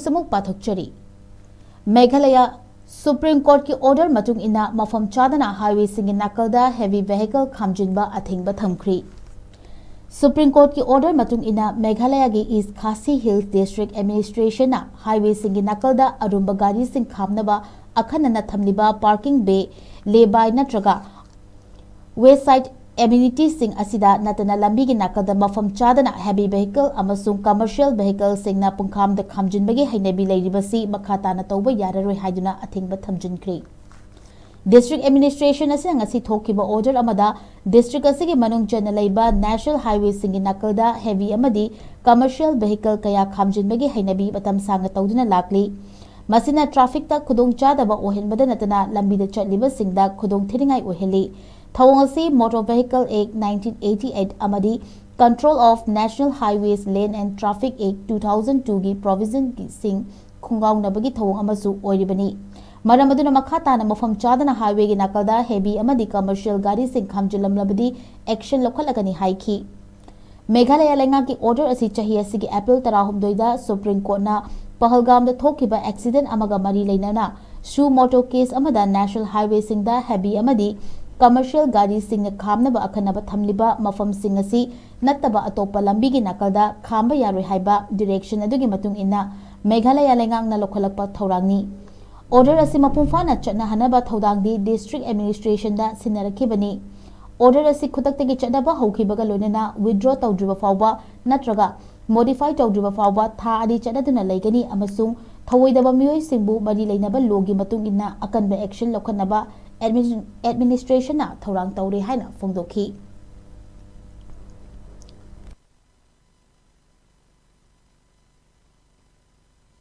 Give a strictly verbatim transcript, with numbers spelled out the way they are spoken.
ꯑꯃꯨꯛ ꯄꯥꯊꯣꯛꯆꯔꯤ꯫ Meghalaya supreme ꯀꯣꯔꯠꯀꯤ order ꯃꯇꯨꯡ ꯏꯟꯅ ꯃꯐꯝ ꯆꯥꯗꯅ ꯍꯥꯏꯋꯦꯁꯤꯡꯒꯤ ꯅꯥꯀꯜꯗ ꯍꯦꯚꯤ ꯚꯦꯍꯤꯀꯜ ꯈꯥꯝꯖꯤꯟꯕ ꯑꯊꯤꯡꯕ ꯊꯝꯈ꯭ꯔꯤ꯫ ꯁꯨꯄ꯭ꯔꯤꯝ ꯀꯣꯔꯠꯀꯤ ꯑꯣꯔꯗꯔ ꯃꯇꯨꯡ ꯏꯟꯅ ꯃꯦꯘꯥꯂꯌꯥꯒꯤ ꯏꯁ ꯈꯥꯁꯤ ꯍꯤꯜꯁ ꯗꯤꯁꯇ꯭ꯔꯤꯛ ꯑꯦꯗꯃꯤꯅꯤꯁꯇ꯭ꯔꯦꯁꯟꯅ ꯍꯥꯏꯋꯦꯁꯤꯡꯒꯤ ꯅꯥꯀꯜꯗ ꯑꯔꯨꯝꯕ ꯒꯥꯔꯤꯁꯤꯡ ꯈꯥꯝꯅꯕ ꯑꯈꯟꯅꯅ ꯊꯝꯂꯤꯕ ꯄꯥꯔꯀꯤꯡ ꯕꯦ, ꯂꯦ ꯕꯥꯏ ꯅꯠꯇ꯭ꯔꯒ ꯋꯦꯁꯥꯏꯠ ꯑꯦꯃꯤꯅꯤꯇꯤꯁꯤꯡ ꯑꯁꯤꯗ ꯅꯠꯇꯅ ꯂꯝꯕꯤꯒꯤ ꯅꯥꯀꯜꯗ ꯃꯐꯝ ꯆꯥꯗꯅ ꯍꯦꯚꯤ ꯚꯦꯍꯤꯀꯜ ꯑꯃꯁꯨꯡ ꯀꯃꯔꯁꯤꯌꯦꯜ ꯚꯦꯍꯤꯀꯜꯁꯤꯡꯅ ꯄꯨꯡꯈꯥꯝꯗ ꯈꯥꯝꯖꯤꯟꯕꯒꯤ ꯍꯩꯅꯕꯤ ꯂꯩꯔꯤꯕꯁꯤ ꯃꯈꯥ ꯇꯥꯅ ꯇꯧꯕ ꯌꯥꯔꯔꯣꯏ ꯍꯥꯏꯗꯨꯅ ꯑꯊꯤꯡꯕ ꯊꯝꯖꯤꯟꯈ꯭ꯔꯤ꯫ ꯗꯤꯁꯇ꯭ꯔꯤꯛ ꯑꯦꯗꯃꯤꯅꯤꯁꯇ꯭ꯔꯦꯁꯟ ꯑꯁꯤꯅ ꯉꯁꯤ ꯊꯣꯛꯈꯤꯕ ꯑꯣꯔꯗꯔ ꯑꯃꯗ ꯗꯤꯁꯇ꯭ꯔꯤꯛ ꯑꯁꯤꯒꯤ ꯃꯅꯨꯡ ꯆꯟꯅ ꯂꯩꯕ ꯅꯦꯁꯅꯦꯜ ꯍꯥꯏꯋꯦꯁꯤꯡꯒꯤ ꯅꯥꯀꯜꯗ ꯍꯦꯚꯤ ꯑꯃꯗꯤ ꯀꯃꯔꯁꯤꯌꯦꯜ ꯚꯦꯍꯤꯀꯜ ꯀꯌꯥ ꯈꯥꯝꯖꯤꯟꯕꯒꯤ ꯍꯩꯅꯕꯤ ꯃꯇꯝ ꯁꯥꯡꯅ ꯇꯧꯗꯨꯅ ꯂꯥꯛꯂꯤ꯫ ꯃꯁꯤꯅ ꯇ꯭ꯔꯥꯐꯤꯛꯇ ꯈꯨꯗꯣꯡꯆꯥꯗꯕ ꯑꯣꯏꯍꯟꯕꯗ ꯅꯠꯇꯅ ꯂꯝꯕꯤꯗ ꯆꯠꯂꯤꯕꯁꯤꯡꯗ ꯈꯨꯗꯣꯡ ꯊꯤꯅꯤꯡꯉꯥꯏ ꯑꯣꯏꯍꯜꯂꯤ꯫ ꯊꯧꯑꯣꯡ ꯑꯁꯤ Motor Vehicle Act nineteen eighty-eight ꯑꯃꯗꯤ Control of National Highways Lane and Traffic Act two thousand twoꯒꯤ ꯄ꯭ꯔꯣꯚꯤꯖꯟꯁꯤꯡ ꯈꯣꯡꯒꯥꯎꯅꯕꯒꯤ ꯊꯧꯑꯣꯡ ꯑꯃꯁꯨ ꯑꯣꯏꯔꯤꯕꯅꯤ꯫ ꯃꯔꯝ ꯑꯗꯨꯅ ꯃꯈꯥ ꯇꯥꯅ ꯃꯐꯝ ꯆꯥꯗꯅ ꯍꯥꯏꯋꯦꯒꯤ ꯅꯥꯀꯜꯗ ꯍꯦꯚꯤ ꯑꯃꯗꯤ ꯀꯃꯔꯁꯤꯌꯦꯜ ꯒꯥꯔꯤꯁꯤꯡ ꯈꯥꯝꯖꯤꯜꯂꯝꯂꯕꯗꯤ ꯑꯦꯛꯁꯟ ꯂꯧꯈꯠꯂꯒꯅꯤ ꯍꯥꯏꯈꯤ꯫ ꯃꯦꯘꯥꯂꯌꯥ ꯂꯩꯉꯥꯛꯀꯤ ꯑꯣꯔꯗꯔ ꯑꯁꯤ ꯆꯍꯤ ꯑꯁꯤꯒꯤ ꯑꯦꯄ꯭ꯔꯤꯜ ꯇꯔꯥꯍꯨꯝꯗꯣꯏꯗ ꯁꯨꯄ꯭ꯔꯤꯝ ꯀꯣꯔꯠꯅ ꯄꯍꯜꯒꯥꯝꯗ ꯊꯣꯛꯈꯤꯕ ꯑꯦꯛꯁꯤꯗꯦꯟ ꯑꯃꯒ ꯃꯔꯤ ꯂꯩꯅꯅ ꯁꯨ ꯃꯣꯇꯣ ꯀꯦꯁ ꯑꯃꯗ ꯅꯦꯁꯅꯦꯜ ꯍꯥꯏꯋꯦꯁꯤꯡꯗ ꯍꯦꯚꯤ ꯑꯃꯗꯤ ꯀꯃꯔꯁꯤꯌꯦꯜ ꯒꯥꯔꯤꯁꯤꯡꯅ ꯈꯥꯝꯅꯕ ꯑꯈꯟꯅꯕ ꯊꯝꯂꯤꯕ ꯃꯐꯝꯁꯤꯡ ꯑꯁꯤ ꯅꯠꯇꯕ ꯑꯇꯣꯞꯄ ꯂꯝꯕꯤꯒꯤ ꯅꯥꯀꯜꯗ ꯈꯥꯝꯕ ꯌꯥꯔꯣꯏ ꯍꯥꯏꯕ ꯗꯤꯔꯦꯛꯁꯟ ꯑꯗꯨꯒꯤ ꯃꯇꯨꯡ ꯏꯟꯅ ꯃꯦꯘꯥꯂꯌꯥ ꯂꯩꯉꯥꯛꯅ ꯂꯧꯈꯠꯂꯛꯄ ꯊꯧꯔꯥꯡꯅꯤ꯫ ꯑꯣꯔꯗꯔ ꯑꯁꯤ ꯃꯄꯨꯡ ꯐꯥꯅ ꯆꯠꯅꯍꯟꯅꯕ ꯊꯧꯗꯥꯡꯗꯤ ꯗꯤꯁꯇ꯭ꯔꯤꯛ ꯑꯦꯗꯃꯤꯅꯤꯁꯇ꯭ꯔꯦꯁꯟꯗ ꯁꯤꯟꯅꯔꯛꯈꯤꯕꯅꯤ꯫ ꯑꯣꯔꯗꯔ ꯑꯁꯤ ꯈꯨꯗꯛꯇꯒꯤ ꯆꯠꯅꯕ ꯍꯧꯈꯤꯕꯒ ꯂꯣꯏꯅꯅ ꯋꯤꯗ꯭ꯔꯣ ꯇꯧꯗ꯭ꯔꯤꯕ ꯐꯥꯎꯕ ꯅꯠꯇ꯭ꯔꯒ ꯃꯣꯗꯤꯐꯥꯏ ꯇꯧꯗ꯭ꯔꯤꯕ ꯐꯥꯎꯕ ꯊꯥ ꯑꯅꯤ ꯆꯠꯅꯗꯨꯅ ꯂꯩꯒꯅꯤ ꯑꯃꯁꯨꯡ ꯊꯧꯑꯣꯏꯗꯕ ꯃꯤꯑꯣꯏꯁꯤꯡꯕꯨ ꯃꯔꯤ ꯂꯩꯅꯕ ꯂꯣꯒꯤ ꯃꯇꯨꯡ ꯏꯟꯅ ꯑꯀꯟꯕ ꯑꯦꯛꯁꯟ ꯂꯧꯈꯠꯅꯕ ꯑꯦꯗꯃꯤꯅꯤꯁꯇ꯭ꯔꯦꯁꯟꯅ ꯊꯧꯔꯥꯡ ꯇꯧꯔꯤ ꯍꯥꯏꯅ ꯐꯣꯡꯗꯣꯛꯈꯤ꯫